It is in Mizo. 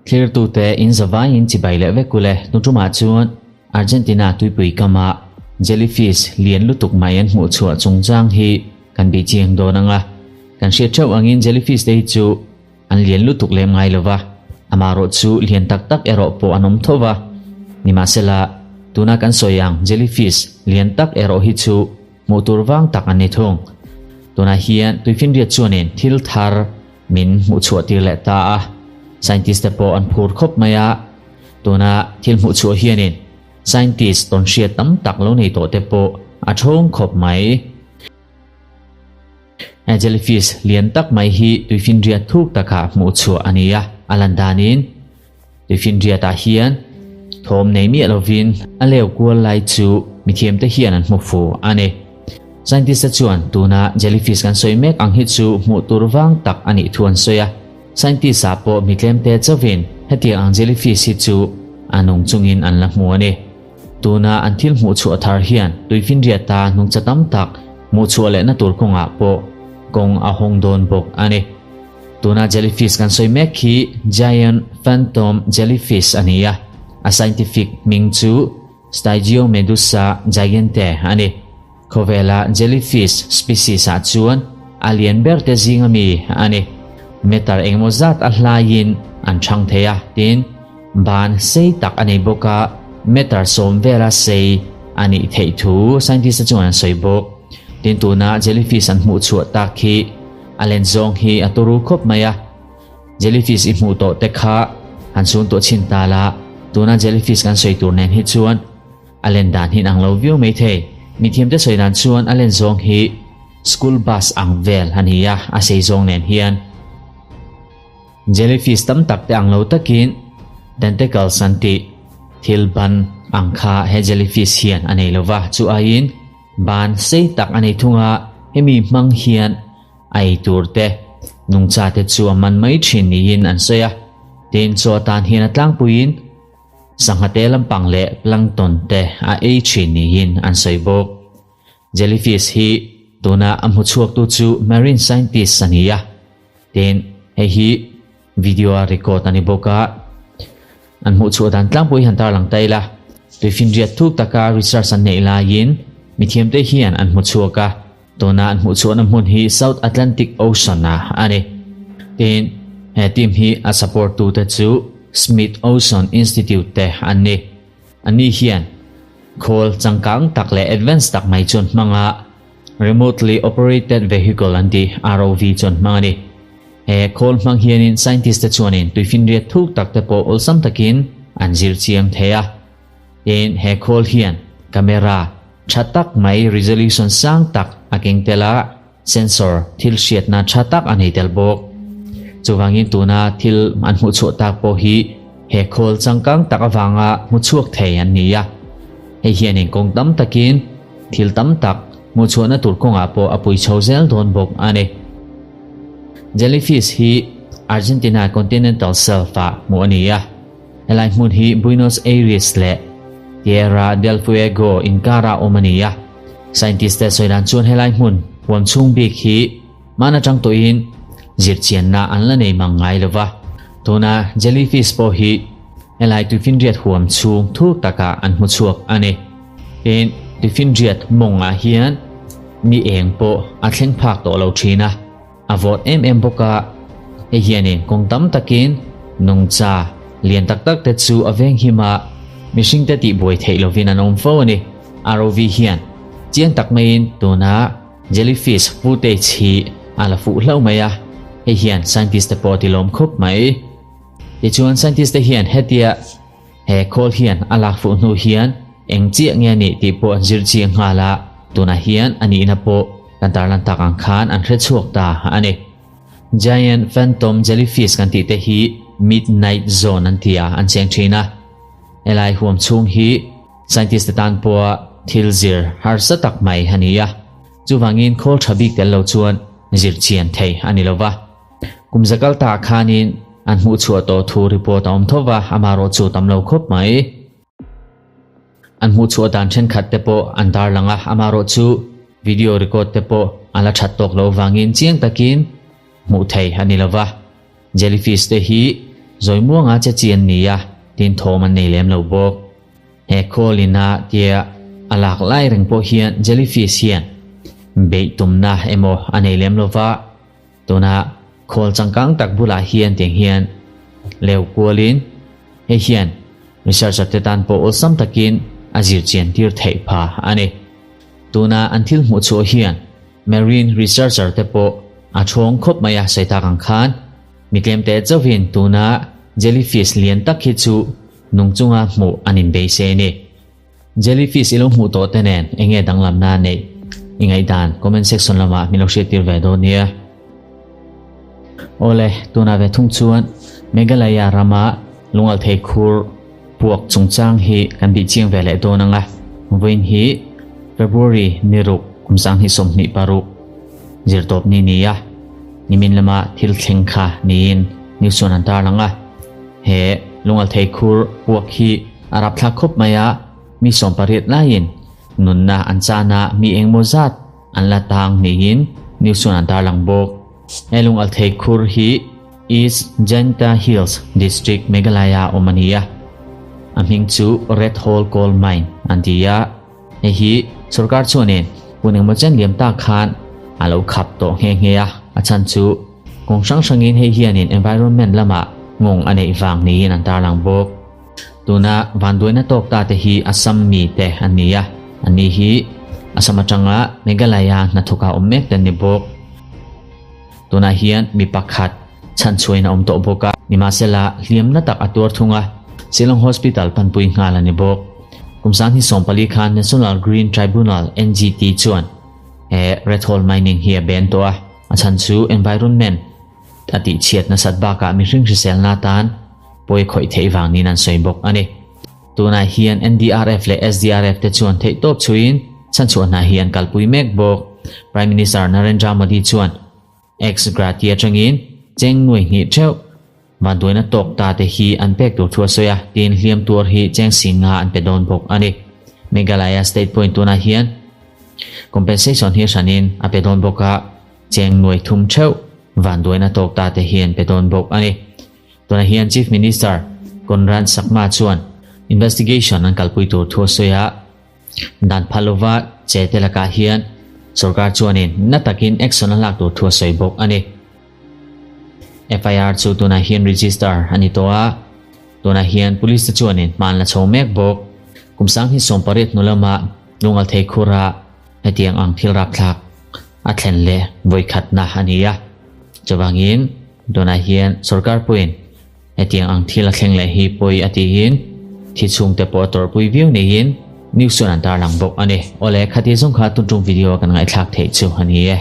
Thlirtute in zavaiin chibai leh vek ule nu tumah chuan Argentina tuipui kama jellyfish lian lutuk mai an hmuh chhuah chungchang hi kan bih chiang dawn ang a. Kan hriat theuh angin jellyfish te hi chu an lian lutuk lem ngai lo va, amaherawh chu lian tak tak erawh pawh an awm tho va. Nimahsela, tuna kan sawi ang jellyfish lian tak erawh hi chu hmuh tur vang tak an ni thung. Tunah hian tuifinriat chuanin thil thar min hmuh chhuah tir leh ta a, scientist te pawh an phur khawp mai a, tuna thil hmuh chhuah hianin scientist tawnhriat tam tak lo nei tawh te pawh a thawng khawp mai. He jellyfish lian tak mai hi tuifinriat thuk takah hmuh chhuah a ni a, a lan danin tuifinriatah hian thawm nei miah lovin a leu kual lai chu mithiamte hian an hmu fu a ni. Scientist te chuan tuna jellyfish kan sawi mek ang hi chu hmuh tur vang tak a nih thu an sawi a, scientist ah pawh mi tlemte chauhin hetiang ang jellyfish hi chu a nung chungin an la hmu a ni. Tuna an thil hmuh chhuah thar hian tuifinriata nungcha tam tak hmuh chhuah lehna tur kawngah pawh kawng a hawng dawn bawk a ni. Tuna jellyfish kan sawi mek hi Giant Phantom Jellyfish a ni a, a scientific hming chu Stygiomedusa gigantea a ni. Khawvela jellyfish species ah chuan a lian ber te zinga mi a ni. Meter engemaw zat a hlaiin an chhang thei a, tin, ban sei tak a nei bawk a, meter 10 vela sei a nih theih thu scientist te chuan an sawi bawk. Tin, tuna jellyfish an hmuh chhuah tak hi a len zawng hi a turu khawp mai a. Jellyfish i hmuh tawh te kha han chhung tawh chhin ta la, tuna jellyfish kan sawi tur nen hi chuan a len dan hi inang lo viau mai thei. Mithiamte sawi dan chuan a len zawng hi school bus ang vel a ni a, a sei zawng nen hian. Jellyfish tam tak te ang lo takin tentacles an tih thil ban ang kha he jellyfish hian a nei lova, chu aiin ban sei tak a nei thung a, hemi hmang hian A ei tur te, nungcha te chu a man mai thin niin an sawi a, tin chaw atan hian a tlangpuiin sangha te lampang leh plankton te a ei thin niin an sawi bawk. Jellyfish hi tuna a hmu chhuaktu chu marine scientist a ni a, tin hei hi video a record a ni bawk a, an hmuh chhuah dan tlangpui han tarlang ta ila. Tuifinriat thuk taka research an neih laiin mithiamte hian an hmu chhuak a. Tuna an hmuh chhuahna hmun hi South Atlantic Ocean ah a ni. Tin, he team hi a support tute chu Smith Ocean Institute te an ni. Anni hian khawl changkang tak leh advance tak mai chuan hmang a, Remotely Operated Vehicle an tih ROV chuan hmang a ni. He khawl hmang hianin scientist te chuanin tuifinriat thuk tak te pawh awlsam takin an zir chiang thei a. Tin, he khawl hian camera tha tak mai resolution sang tak a keng tel a, sensor thil hriatna tha tak a nei tel bawk. Chuvangin tuna thil an hmuh chhuah tak pawh hi he khawl changkang tak avanga hmu chhuak thei an ni a. Hei hianin kawng tam takin thil tam tak hmuh chhuahna tur kawngah pawh a pui chho zel dawn bawk a ni. Jellyfish hi Argentina continental shelf-ah hmuh a ni a. Helai hmun hi Buenos Aires leh Tierra del Fuego inkara awm a ni a. Scientist te sawi dan chuan helai hmun huam chhung bik hi hman atang tawhin zirchianna an la nei mang ngai lo va. Tuna jellyfish pawh hi helai tuifinriat huam chhung thuk takah an hmu chhuak a ni. Tin, tuifinriat mawngah hian ni eng pawh a thleng phak tawh lo thin a. A vawt em em bawk a, hei hianin kawng tam takin nungcha lian tak tak te chu a veng him a, mihring te tihbuai theih lovin an awm fo a ni. ROV hian chiang tak maiin tuna jellyfish footage hi a la fuh hlauh mai a, hei hian scientist te pawh a tilawm khawp mai. Tichuan scientist te hian hetia he khawl hian a lak fuh hnu hian eng chiah nge a nih tih pawh an zir chiang nghal a, tunah hian a nihna pawh Kan tarlan tak ang khan an hre chhuak ta a ni. Giant phantom jellyfish kan tih te hi midnight zone an ti a, an cheng thin a. Helai huam chhung hi scientist te tan pawha thil zir harsa tak mai a ni a. Chuvangin khawl tha bik tel lo chuan zir chian thei a ni lo va. Kum zakal ta khanin an hmuh chhuah tawh thu report a awm tho va, amaherawhchu tam lo khawp mai. An hmuh chhuah dan thenkhat te pawh an darlang a, amaherawh chu video record te pawh a la that tawk loh vangin chiang takin hmuh thei a ni lova. Jellyfish te hi zawi muanga che chi an ni a, tin thawm an nei lem lo bawk. He khawl ina tia a lak lai reng pawh hian jellyfish hian beih tumna emaw a nei lem lova. Tuna khawl changkang tak bulah hian tiang hian leu kualin hei hian researcher te tan pawh awlsam takin a zir chian tir theih pha a ni. Tuna an thil hmuh chhuah hian marine researcher te pawh a thawng khawp mai a sawi tak ang khan mi tlem te chauhin tuna jellyfish lian tak hi chu nung chunga hmuh an inbeisei a ni. Jellyfish i lo hmuh tawh te nen eng nge danglamna a neih i ngaihdan comment section lamah min lo hriattir ve dawn nia. Awle, tunah ve thung chuan Meghalaya rama lungalthei khur puak chungchang hi kan bih chiang ve leh dawn ang a, vawiin hi February ni ruk kum 2026 zirtawp ni ni a, nimin lama thil thleng kha niin news chuan an tarlang a, he lungalthei khur puak hi A rapthlak khawp mai a, mi 18 laiin nunna an chan a, mi engmaw zat an la tang niin news chuan an tarlang bawk. He lungalthei khur hi East Jaintia Hills District, Meghalaya awm a ni a, a hming chu Red Hole Coal Mine an ti a, hei hi sorkar chuanin hun engmaw chen liam tak khan a lo khap tawh nghe nghe a, a chhan chu kawng hrang hrangin hei hianin environment lamah nghawng a neih vang niin an tarlang bawk. Tuna vanduaina tawk ta te hi Assam mi te an ni a, anni hi Assam atanga Meghalaya hnathawk a awm mek te an ni bawk. Tunah hian mi pakhat chhanchhuain a awm tawh bawk a, nimahsela hliamna tak a tuar thung a, Shillong Hospital panpui nghal a ni bawk. Kum 2014 khan National Green Tribunal, NGT, chuan he Red Hole Mining hi a ben tawh a, a chhan chu environment a tihchhiat nasat bakah mihring hriselna atan pawi khawih theih vangin an sawi bawk a ni. Tunah hian NDRF leh SDRF te chuan theihtawp chhuiin chhanchhuah hna hi an kalpui mek bawk. Prime Minister Narendra Modi chuan ex gratia atangin cheng nuai hnih theuh vanduaina tawk ta te hi an pek tur thu a sawi a, tin hliam tuar hi cheng singa an pe dawn bawk a ni. Meghalaya state pawhin tunah hian compensation hi hranin a pe dawn bawk a, cheng nuai thum theuh vanduaina tawk ta te hi an pe dawn bawk a ni. Tunah hian Chief Minister Conrad Sangma chuan investigation an kalpui tur thu a sawi a, dan phal lova che te lakah hian sorkar chuanin na takin action a lak tur thu a sawi bawk a ni. FIR chu tunah hian register a ni tawh a, tunah hian police te chuanin hma an la chho mek bawk. Kum 2018 hnu lama lungalthei khura hetiang ang thil rapthlak a thlen leh vawikhatna a ni a, chuvangin Tunah hian sorkar pawhin hetiang ang thil a thleng leh hi pawi a tiin thi chhungte pawh a tawrhpui viau niin news chuan an tarlang bawk a ni. Awle, khati zawng kha tuntum video a kan ngaihthlak theih chu a ni e.